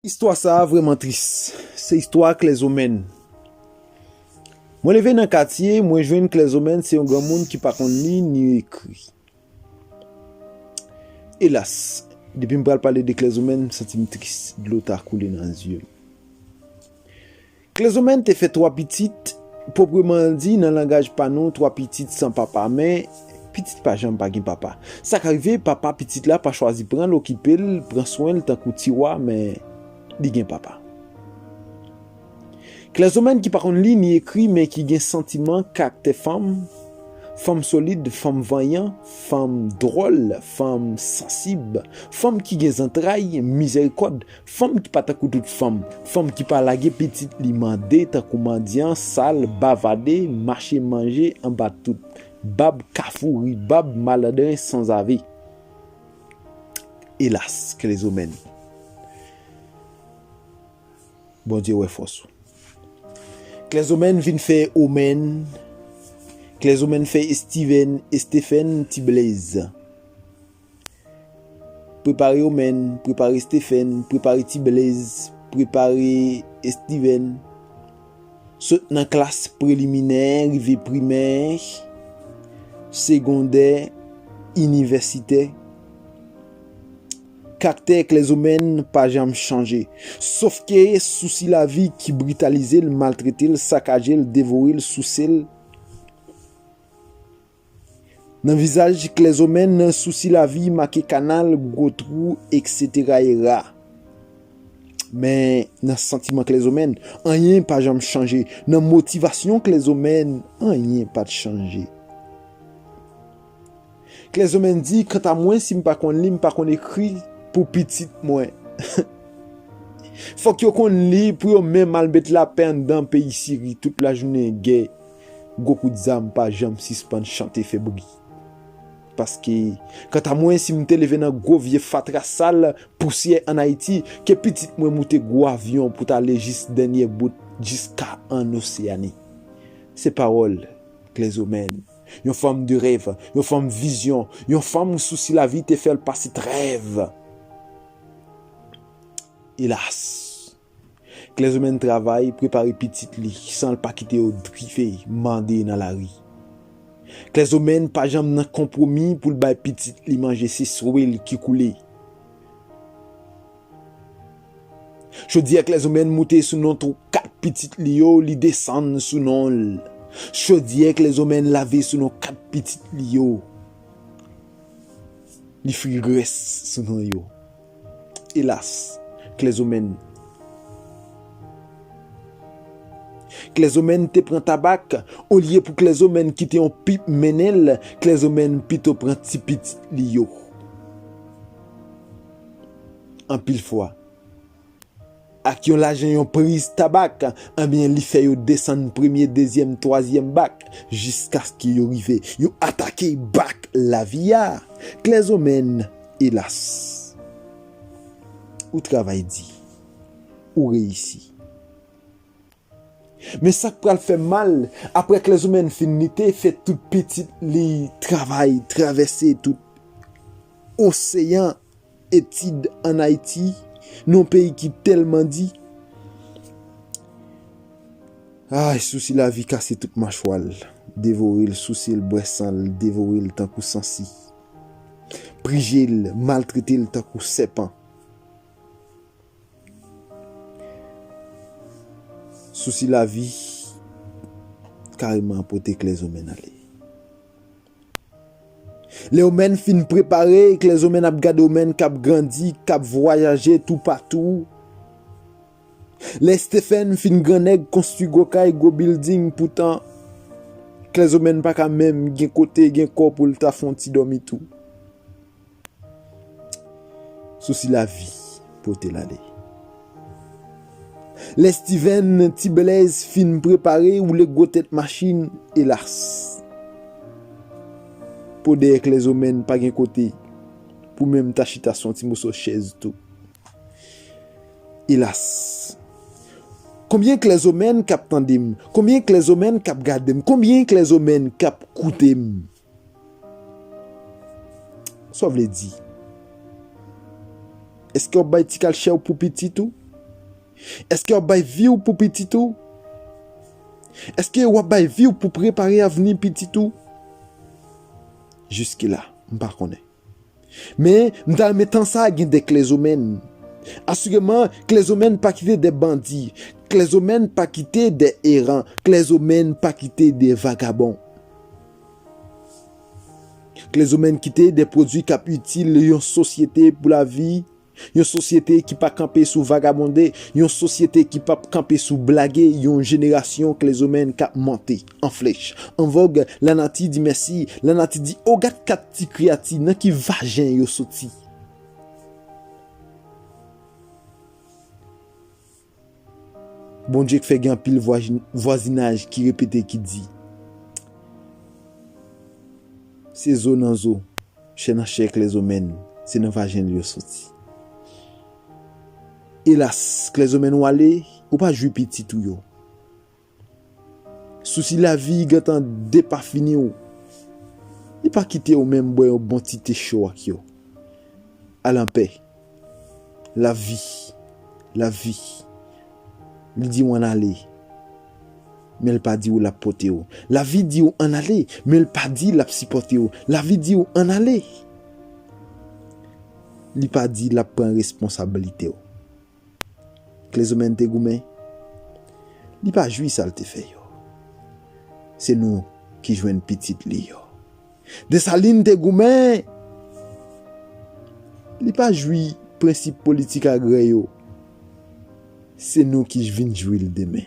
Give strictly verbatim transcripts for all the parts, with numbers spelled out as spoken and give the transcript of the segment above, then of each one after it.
Istwa sa a vrèman tris. Se istwa Klèzomèn. Mwen leve nan katye, mwen jwenn Klèzomèn se yon granmoun ki pa konn li ni ekri. Elas, depi m pral pale de Klèzomèn, m santi m tris, dlo ta koule nan zye m. Klèzomèn te fè twa pitit, pwopreman di, nan langaj pa nou, twa pitit san papa, men pitit pa janm pa gen papa. Sa ka rive, papa pitit la pa chwazi pran l, okipe l, pran swen l tankou ti wa, men li gen papa. Klèzomèn ki pa konn li ni ekri, men ki gen santiman, karaktè fanm, fanm solid, fanm vanyan, fanm dwòl, fanm sansib, fanm ki gen zantray, mizèrikòd, fanm ki pa tankou tout fanm, fanm ki pa lage pitit li mande tankou mandyan, sal, bavade, mache manje anba tout bab, kafouri, bab, malandren, sanzave. Elas, Klèzomèn. Bondye wè fòs ou. Klèzomèn vin fè Omèn. Klèzomèn fè Estivèn, Estefèn, Ti Blèz. Prepare Omèn, prepare Estefèn, prepare Ti Blèz, prepare Estivèn. Sot nan klas preliminè, rive primè, segondè, inivèsitè. Karaktè Klèzomèn pa janm chanje. Sofke sousi lavi ki britalize l, maltrete l, sakaje l, devore l, souse l. Nan vizaj Klèzomèn, sousi lavi make kanal, gwo twou, etsetera era. Men, nan santiman Klèzomèn, anyen pa janm chanje. Nan motivasyon Klèzomèn, anyen pa t chanje. Klèzomèn di, kanta mwen, si m pa konn li, m pa konn ekri pou pitit mwen. Fòk yo konn li pou yo menm al met lapè anndan peyi Siri, tout lajounen gè. Gwo kout zam pa janm sispann chante fè bri. Paske, kanta mwen, si m te leve nan gwo vye fatra sal, pousyè ann Ayiti, ke pitit mwen moute gwo avyon pou t ale jis dènye bout, jiska ann Oseyani. Se pawòl Klèzomèn. Yon fanm de rèv, yon fanm vizyon, yon fanm sousi lavi te fè l pase trèv. Elas! Klèzomèn travay, prepare pitit li, san l pa kite yo drive, mande nan lari. Klèzomèn pa janm nan konpwomi pou l bay pitit li manje, se swe l ki koule. Chodyè Klèzomèn moute sou non tou kat pitit li yo, li desann sou non l. Chodyè Klèzomèn lave sou non kat pitit li yo. Li fri grès sou non yo. Elas, Klèzomèn. Klèzomèn te pran tabak, olye pou Klèzomèn kite yon pip mennen l, Klèzomèn pito pran ti pitit li yo. Anpil fwa, ak yon lajan yon priz tabak, anbyen li fè yo desann premye, dezyèm, twazyèm bak, jiskaske yo rive, yo atake bak lavi a. Klèzomèn, elas. Ou travay di, ou reyisi. Men sa k pral fè m mal, apre Klèzomèn fin lite, fè tout pitit li travay, travèse tout oseyan etid ann Ayiti, nan yon peyi ki tèlman di. Ay, sousi lavi kase tout machwa l, devore l, souse l, bwè san l, devore l tankou sansi. Prije l, maltrete l tankou sèpan. Sousi lavi kareman pote Klèzomèn ale. Lè Omèn fin prepare, Klèzomèn ap gade Omèn k ap grandi, k ap vwayaje toupatou. Lè Estefèn fin grannèg, konstwi gwo kay, gwo bilding, poutan Klèzomèn pa ka menm gen kote, gen kò pou l ta fè yon ti dòmi tou. Sousi lavi pote l ale. Lè Steven Ti Blèz fin prepare, woule gwo tèt machin, elas. Po dèyè Klèzomèn pa gen kote pou menm ta chita sou yon ti moso chèz tou. Elas. Konbyen Klèzomèn k ap tande m? Konbyen Klèzomèn k ap gade m? Konbyen Klèzomèn k ap koute m? Sa w vle di? Èske w ap bay ti kal chè w pou pitit ou? Èske w ap bay vi w pou pitit ou? Èske w ap bay vi w pou prepare avni pitit ou? Jiske la, m pa konnen. Men, m ta renmen tan sa a gen de klèzomèn. Asireman, klèzomèn pa kite de bandi. Klèzomèn pa kite de eran. Klèzomèn pa kite de vagabon. Klèzomèn kite de pwodui k ap itil yon sosyete pou lavi. Yon sosyete ki pa kanpe sou vagabonde, yon sosyete ki p ap kanpe sou blage, yon jenerasyon klèzomèn k ap monte an flèch, an vòg. Lanati di mèsi, lanati di, o gad kat ti kreyati, nan ki vajen yo soti. Bondye k fè gen anpil vwaj-, vwazinaj ki repete, ki di, se zo nan zo, chè nan chè, klèzomèn, se nan vajen l yo soti. Elas, klèzomèn ou ale, ou pa jwi pitit ou yo. Sousi lavi gentan depafini w. Li pa kite w menm bwè yon bon ti te cho ak yo. Al anpè. Lavi. Lavi. Li di w ann ale. Men l pa di w l ap pote w. Lavi di w ann ale. Men l pa di l ap sipòte w. Lavi di w ann ale. Li pa di l ap pran responsablite w. Klèzomèn te goumen. Li pa jwi sa l te fè yo. Se nou ki jwenn pitit li yo. Desalin te goumen. Li pa jwi prensip politik agrè yo. Se nou ki vin jwi l demen.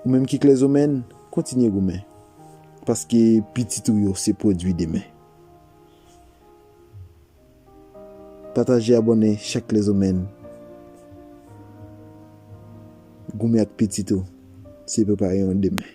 Ou menm ki klèzomèn, kontinye goumen. Paske pitit ou yo se pwodui demen. Pataje, abòne, chak klèzomèn. Goumen ak pitit ou, se prepare yon demen.